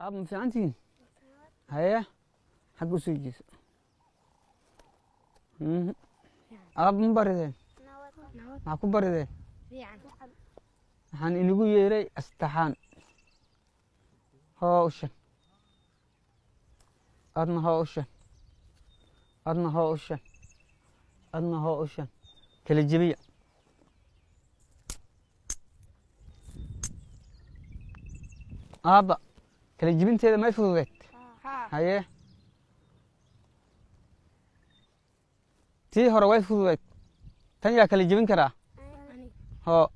Aab, ma fiicantihiin? Haye, xagga usoo jeeso. Aab, ma barideen? Maxaa ku barideen? Waxaan inigu yeeray astaxaan. Hoo ushan, adna hoo ushan, adna hoo ushan, adna hoo ushan. Kala jebiya. Aabba, kala jebinteeda may fududeed? Haye, tii hore way fududeyd, tan yaa kala jebin karaa? Hoo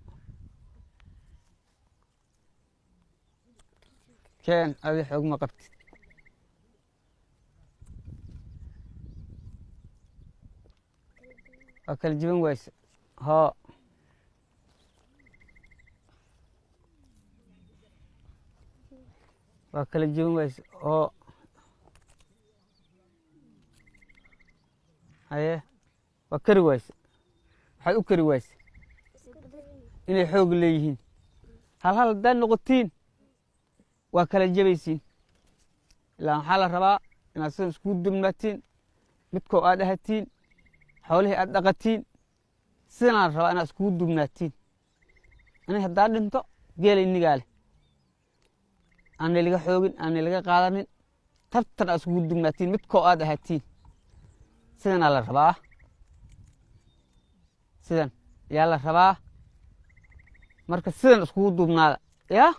keen, adi xoog ma qabtid. Waa kala jebin wayse. Hoo, waa kala jebin wayse. Hoo, haye, waa kari wayse. Waxaad u kari wayse inay xoog leeyihiin. Hal hal haddaad noqotiin waa kala jebaysiin. Ilaa waxaa la rabaa inaad sidan iskugu dubnaatiin, midkoo aad ahatiin, xoolihii aad dhaqatiin. Sidanaa la rabaa inaad iskugu dubnaatiin. Ani haddaa dhinto, geela inigaa leh, aanay laga xoogin, aanay laga qaadanin. Tartan aad iskugu dubnaatiin, midkoo aad ahatiin. Sidanaa la rabaa, sidan yaa la rabaa. Marka sidan iskugu duubnaada yaa.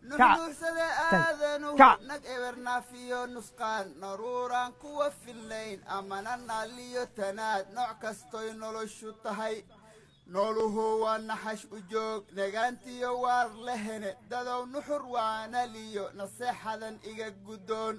Nuxnuuxsade aadanuhu Kac. Nag ebernaafiyo nusqaan naruuraan kuwa filnayn amana naaliyo tanaad nooc kastoy noloshu tahay. Nooluhu waa naxash u joog negaantiyo waar lehene dadow nuxur waanaliyo naseexadan iga guddoon.